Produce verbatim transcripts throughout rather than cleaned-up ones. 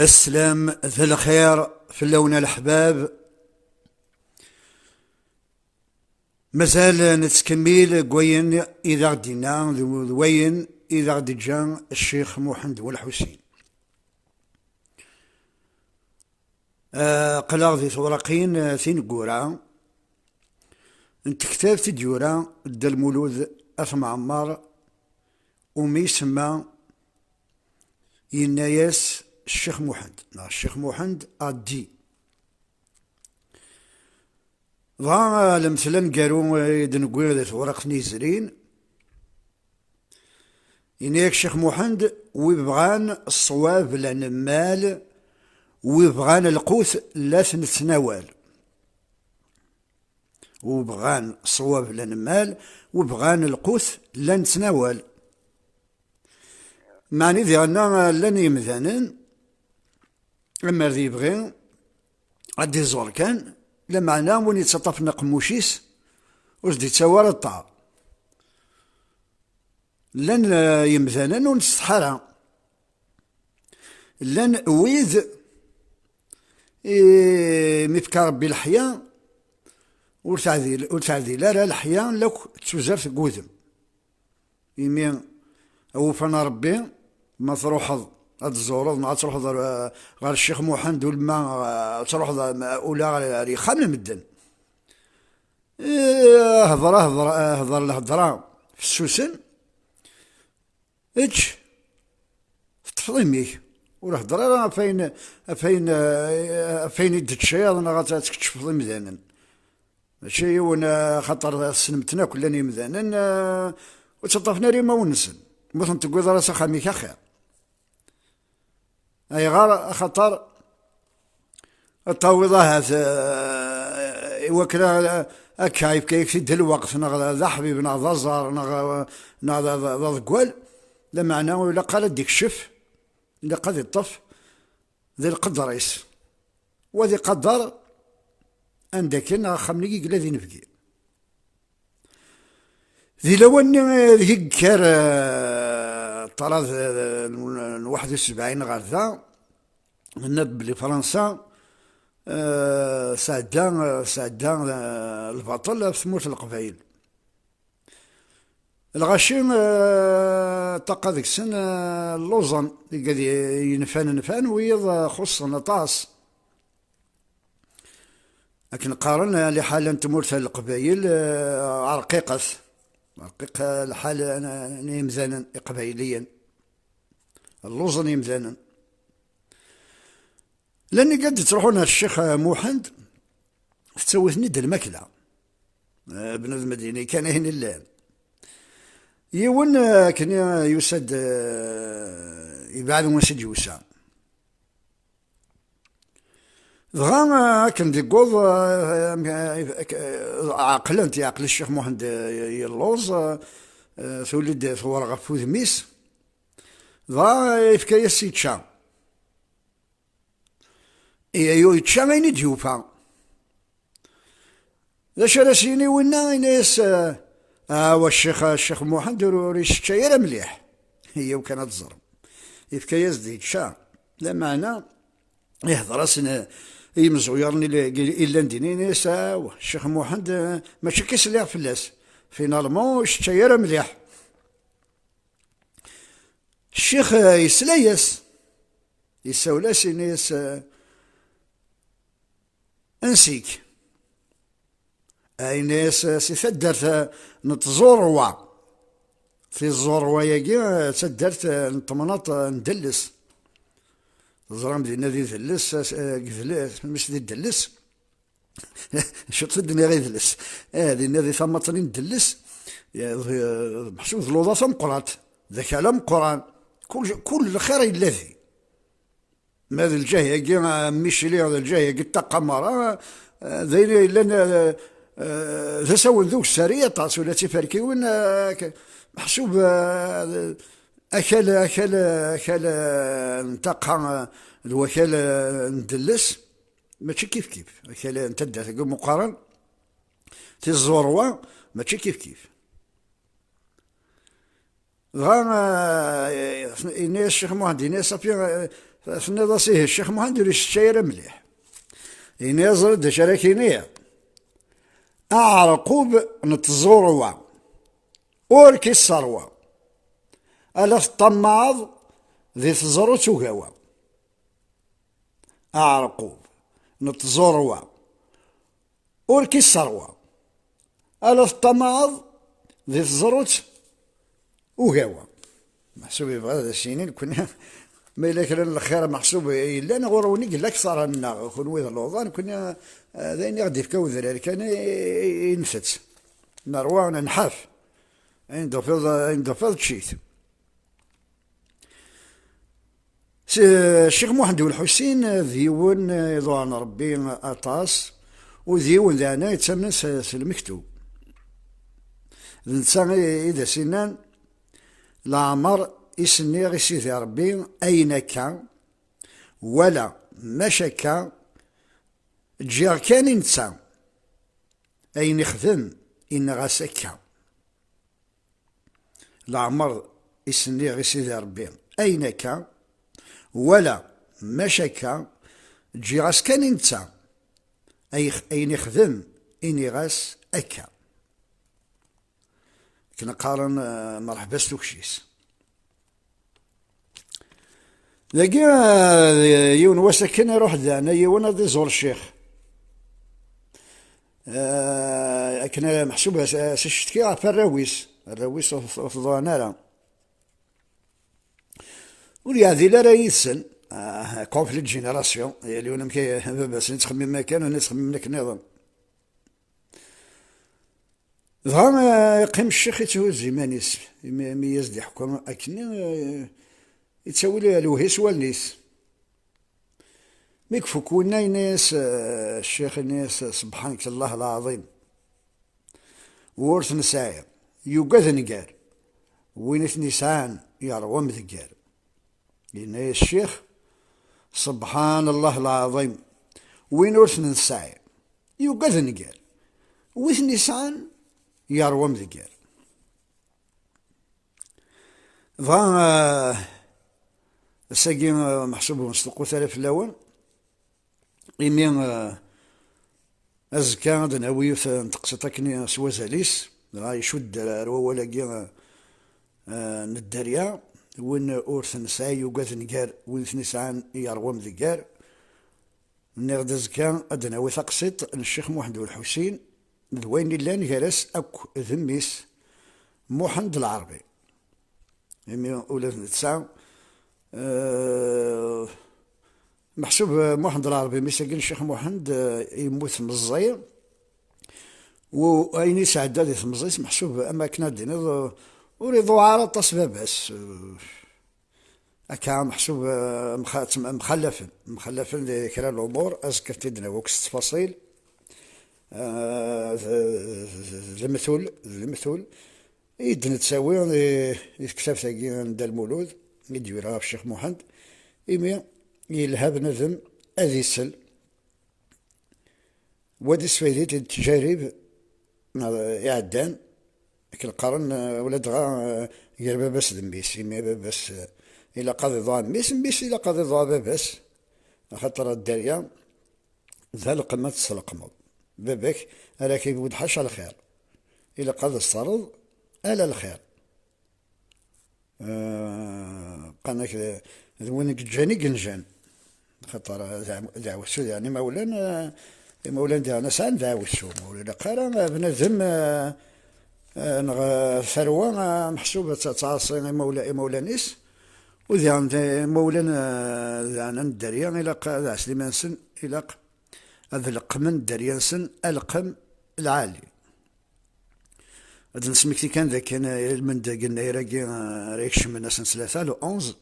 Sslam d lxir fell-awen a leḥbab. Mazal nettkemmil deg wayen i d aɣ-d-yenna d, d wayen i d aɣ-d-iǧǧa Ccix Muḥend Welḥusin. Aql-aɣ di tewraqin tineggura n tektabt i d-yura Dda Lmulud At Mɛemmer, umi isemma, yenna-yas Ccix Muḥend, neɣ Ccix Muḥend a D. Dɣa, lemtel aneggaru i d-newwi di tewraqt-nni yezrin, yenna-yak Ccix Muḥend: "Wi bɣan ṣṣwab la nemmal, wi bɣan lqut la t-nettnawal." Wi bɣan ṣṣwab la nemmal, wi bɣan lqut la nettnawal. Meɛni diɣenna llan yemdanen, amer d yebɣi ad d-iẓur kan, lameɛna win yettaṭṭafen aqemmuc-is ur s-d-yettawi ara ṭṭar. Llan, eh, yemdanen ur nsetḥa ara. Llan wid i mi fka Rebbi leḥya, ur teɛdil, ur teɛdil ara leḥya lakk d tuzert deg wudem. Imi awufan a Rebbi, ma truḥeḍ ad tẓureḍ neɣ ad truḥeḍ ɣer, ɣer Ccix Muḥend, ulamma, eh, ad truḥeḍ, eh, ula ɣer, ɣer yexxam n medden. Eh, hḍer, hḍer, hḍer lhedra fessusen, ečč teṭṭfeḍ imi-k, ur hḍer ara ɣef wayen, ɣef wayen, eh, ɣef wayen i d-teččiḍ neɣ ad, ad tkeččfeḍ imdanen. Mačči yiwen, eh, axaṭer tessnem-ten akk, llan yimdanen, eh, ur ttaṭṭafen ara imawen-nsen. Ma ur ten-tewwiḍ ara s axxam-ik axir. Ayɣer? Axaṭer ad tawiḍ ahat, eh, i wakken a-, akka yefka-yak-t-id lweqt, neɣ d aḥbib, neɣ d aẓar, neɣ, neɣ d, d, d aḍeggal, lameɛna ur ilaq ara ad d-ikcef, ilaq ad iṭṭef di lqedr-is. Wa ad iqader anda akken axxam-nni i yella d inebgi. Di lawan-nni, eh, deg yekker, eh, ṭṭrad, eh, n, n waḥed u sebɛin ɣer da, nenna-d belli Fransa, eh, sɛedda, eh, sɛedda, eh, lbaṭel ɣef tmurt n Leqbayel. Lɣaci, eh, ṭṭaqa deg-sen, eh, lluẓen, igad yenfan nfan, wiyiḍ, eh, xuṣṣen aṭas. Akken qqaren, eh, liḥala n tmurt n Leqbayel, eh, rqiqet. Rqiq, eh, lḥal n, n yimdanen iqbayliyen. Lluẓen yimdanen. Llan igad yettruḥun ar Ccix Muḥend, tettawi-ten-id lmakla. Eh, bnadem ad yini kan ayen illan. Yiwen, eh, akken i, yusa-d, eh, yebɛed wansi d-yusa. Dɣa, eh, akken d-yewweḍ, eh, am-, eh, ak-, eh, ɛeqlen-t, yeɛqel Ccix Muḥend, eh, yelluẓ, eh, eh, tuli-d tewwer ɣef wudem-is. Dɣa, eh, yefka-yas yečča. Ihi yečča ayen i d-yufa. D acu ara s-yini winna? Yenna-yas, eh, "Awa, ccix, ccix Muḥend ur, ur yesseččay ara mliḥ." Iyaw kan ad teẓrem. Yefka-yas-d yečča. Lameɛna, ihder-asen, eh, i yimeẓẓuɣren i, i, i llan din, yenna-yas, "Awa, ccix Muḥend, eh, mačči akka i sliɣ fell-as. Finalement, ur yesseččay ara mliḥ." Ccix, eh, yesla-yas, yessawel-as, yenna-yas, eh, "Ansi-k?" Eh, yenna-yas, eh, "Si taddart, eh, n Tẓurwa." Tiẓurwa-agi, eh, d taddart, eh, n temnaḍt, eh, n Delles. Teẓram dinna di Delles, eh, deg Delles, mi s di Delles. Cwiṭ i d-nniɣ idles. Eh, dinna di tamaṭni n Delles, eh, d, d meḥsub d luḍa tameqqrant, d akal ameqqran. Kul, kul lxir yella din. Ma d lǧah-agi, eh, Micli, d lǧah-agi Ṭṭaqamara, eh, d ayen yellan, eh, eh, d asawen d ugsari aṭas, ula d tiferkiwin, eh, k-, meḥsub, eh, akal, akal, akal, eh, n Ṭaqa, eh, d wakal, eh, n Delles. Mačči kif kif. Akal n taddart-agi meqqaren, tiẓẓurwa, mačči kif kif. Dɣa, eh, yenna-yas Ccix Muḥend, yenna-yas, "Safi, eh, Tenniḍ-as: "Ihi, Ccix Muḥend ur iseččay ara mliḥ." Ini-as: "Ẓriɣ d acu ara k-iniɣ. Aɛerqub n tẓurwa ur k-isserwa, ala teṭṭamaɛeḍ di teẓrut ugawa." Aɛerqub n tẓurwa ur k-isserwa, ala teṭṭamaɛeḍ di teẓrut ugawa. Meḥsub yebɣa ad as-yini nekkni, ma yella kra n lxir meḥsub yellan ɣur-wen i yella akteṛ-nneɣ, kunwi d luḍa, nekkni, eh, d ayen i ɣ-d-ifka udrar kan i, i, i ntett. Nerwa, nenḥaf. Ayen d-tufiḍ, ayen d-tufiḍ ečč-it. S-, Ccix Muḥend Ulḥusin d yiwen iḍuɛen Ṛebbi aṭas, u d yiwen daɛna yettamnen s, s lmektub. D netta i, i d as-innan: "Leɛmer i s-nniɣ i Sidi Ṛebbi, ayen akka, wala, mac akka, ǧǧiɣ kan i netta, ayen ixdem, inniɣ-as akka." Leɛmer i s-nniɣ i Sidi Ṛebbi, ayen akka, wala, mac akka, ǧǧiɣ-as kan i netta, ay-, ayen ixdem, iniɣ-as akka. Akken qqaren, eh, merḥba s tukci-s. Dagi, eh, yiwen wass akken iruḥ-d daɛna yiwen ad iẓur ccix. Eh, akken meḥsub as, as icetki ɣef arraw-is. Arraw-is ur, ur t-ḍuɛen ara. Ur yeɛdil ara yid-sen. Ah, conflit de génération. Yal yiwen amek i, baba-s yettxemmim akken, nnan yettxemmimen akken nniḍen. Dɣa, eh, yeqqim ccix yetthuzzu iman-is, imi, imi i as-d-iḥekku akkenni, eh, yettawi lewhi s wallen-is. Mi ifuk winna, yenna-yas, eh, ccix, yenna-yas: "Sebḥanek Allah lɛaḍim, ur t-nesɛi, yugad nnger, win i ten-yesɛan yerwa amdegger." Yenna-yas ccix: "Sebḥan Allah lɛaḍim, win ur t-nesɛi, yugad nnger, wi ten-yesɛan yerwa amdegger." Dɣa, eh, ass-agi, eh, meḥsub ur nesṭuqqut ara fell-awen, imi, eh, azekka ad d-nawi yiwet n teqsiṭ akken s wazal-is, dɣa icudd ar, ar wawal-agi, eh, eh, n dderya: "Win ur t-nesɛi yugad nnger, win ten-isɛan yerwa amdegger." Nniɣ-d azekka ad d-nawi taqsiṭ n Ccix Muḥend Ulḥusin d wayen illan gar-as akk d mmi-s Muḥend Lɛerbi. Imi ula d netta, eh, meḥsub, eh, Muḥend Lɛerbi, mmi-s-agi n Ccix Muḥend, eh, yemmut meẓẓi, u ayen yesɛedda di temẓi-s, meḥsub, am akken ad d-tiniḍ, eh, ur iḍuɛ ara aṭas baba-s. Eh, akka, meḥsub, eh, mxa-, ttem-, mxallafen, mxallafen di kra n lumuṛ, azekka ad t-id-nawi akk s ttfaṣil. Eh, d, d, d lemtul, d lemtul. I d-nettawi i, i tektabt-agi n Dda Lmulud, i d-yura ɣef Ccix Muḥend, imi yelha bnadem ad isel, wa d isfaydit i ttjarib, neɣ iɛeddan, akken qqaren, eh, ula dɣa, eh, gar baba-s d mmi-s, imi baba-s, eh, ilaq ad iḍuɛ mmi-s, mmi-s ilaq ad iḍuɛ baba-s, axaṭer a dderya, d aleqqem ad tesleqmeḍ. Baba-k ara k-ibudd ḥaca lxir. Ilaq ad s-terreḍ ala lxir. Eh, qqaren-ak d, d win i yeǧǧan i yenjan. Xaṭer, eh, deɛ-, deɛwessu, yeɛni imawlan, eh, imawlan diɣen sɛan deɛwessu. Ur ilaq ara, eh, bnadem, eh, eh, neɣ, eh, tarwa, eh, meḥsub ad tt-, ad tɛaṣi imawla-, imawlan-is. U diɣen, eh, imawlan, eh, diɣen n dderya, ilaq ad ɛeslen iman-nsen, ilaq ad leqqmen dderya-nsen aleqqem lɛali. Ad d-nesmekti kan dakken, eh, ilmend deg yennayer-agi, eh, ara ikecmen ass n ttlata, le onze.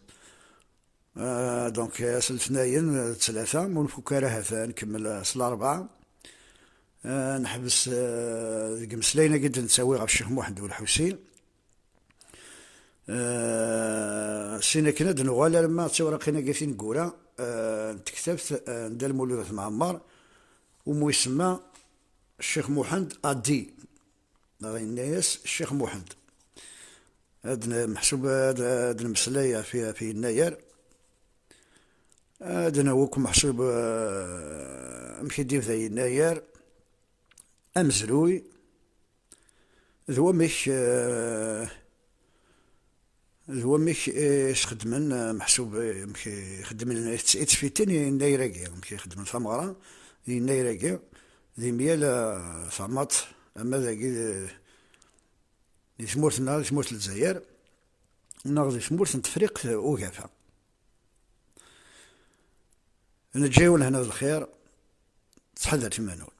Eh, donc, eh, ass n letnayen, eh, d ttlata, ma ur nfuk ara, ahat, eh, nkemmel, eh, s larebɛa. Eh, neḥbes, eh, deg imeslayen-agi d-nettawi ɣef Ccix Muḥend Ulḥusin. Eh, sin akken ad d-nuɣal arma d tiwraqin-agi tineggura, eh, n tektabt, eh, n Dda Lmulud At Mɛemmer, umi isemma Ccix Muḥend Adi, neɣ yenna-yas Ccix Muḥend. Ad n-, meḥsub ad, ad nemmeslay ɣef, ɣef yennayer. Ad nawi akk meḥsub, eh, amek i d-yebda Yennayer, amezruy, d wamek, eh, d wamek i s-xeddmen, eh, meḥsub, eh, amek i xeddmen i tt-, i ttfitin Yennayer-agi, amek i xeddmen tameɣra Yennayer-agi, di myal, eh, tamaḍt, ama dagi, eh, di tmurt-nneɣ, di tmurt n Lezzayer, neɣ di tmurt n Tefriqt Ugafa. Neǧǧa-yawen lehna d lxir, ttḥadaret iman-nwen.